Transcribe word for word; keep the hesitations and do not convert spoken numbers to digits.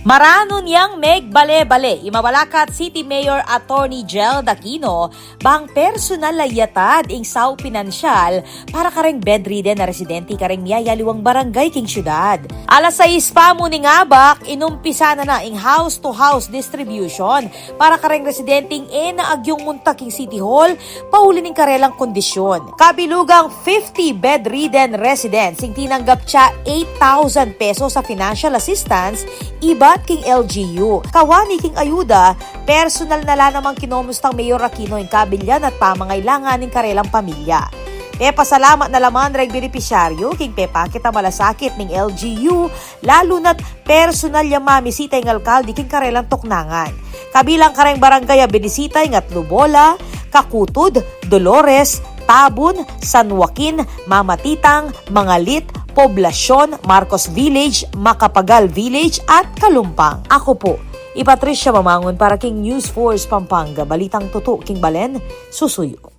Maranun yang megbale-bale i Mabalacat City Mayor Attorney Jel Aquino bang personal a yatad ing saup pinansyal para kareng bedridden a residente kareng miyayaliwang barangay king syudad. Alas sais pa mu ning abak, inumpisa na na ing house-to-house distribution para kareng residenteng e na agyung munta king City Hall pauli ning karelang kondisyon. Kabilugan fifty bedridden residents ing tinanggap tya eight thousand pesos a financial assistance ibat king L G U. Kawani king ayuda, personal na la namang kinomusta nang Mayor Aquino ing kabilyan at pamangailangan ning karelang pamilya. Pepasalamat na la man reng benepisyaryu king pepakit a malasakit ning L G U, lalu na't personal yang mamisita ing alkalde king karelang tuknangan. Kabilang kareng barangay a binisita ing Atlubola, Kakutud, Dolores, Tabun, San Joaquin, Mamatitang, Mangalit, Poblacion, Marcos Village, Macapagal Village at Calumpang. Aku pu i Patricia Mamangun para king News Force Pampanga, balitang tutu king balen, susuyu.